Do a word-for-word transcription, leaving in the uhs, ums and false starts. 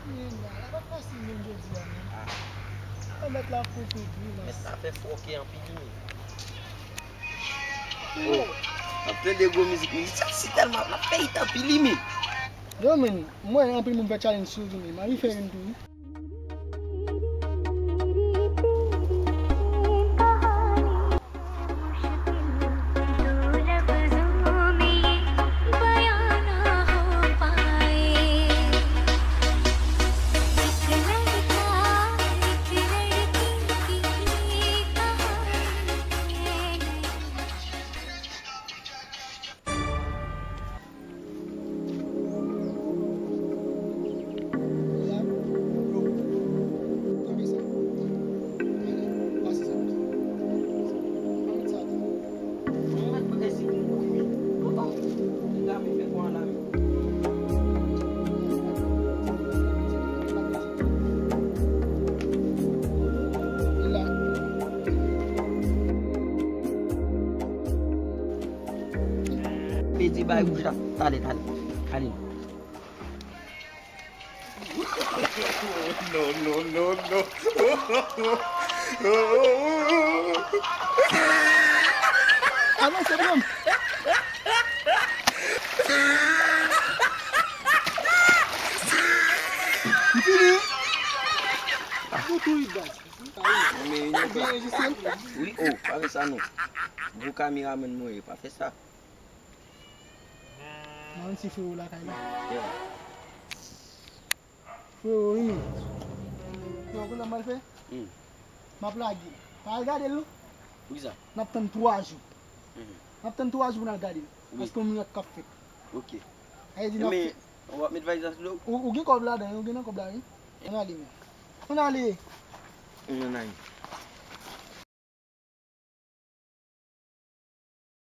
Menm la, la pa fasil menm jodi a, menm. Mèt la ap koute wi, men sa fè fòkè anpil wi. Oh, ap tande gwo mizik, mizik sa si tèlman ap fè it anpil wi, men. Yo, men, mwen anpil moun fè challenge sou li, men m anvi fè youn tou wi. Pedi bay wouj la. Talè, talè. Talè. Non, non, non, non. Ah non, se pran m. M fini. Ou tou ri baz. Ou byen enregistre? Wi, oh, pa fè sa non. Gwo kameramann mwen ye, pa fè sa. Mwen menm se frewo lakay la. Yeah. Frewo, wi, men. Frewo, konnen m pral fè? Hmm. M ap lage l. Pa al gade l, non. Poukisa? N ap tann twa jou. Hmm. N ap tann twa jou pou n al gade l. Wi. Paske yon mirak k ap fèt. Ok. Sa vle di n ap fè. Men, w ap met valiz la sou do w? Ou, ou gen kòb ladan, ou gen nan kòb la, wi. Ann ale, men. Ann ale. Ann ale.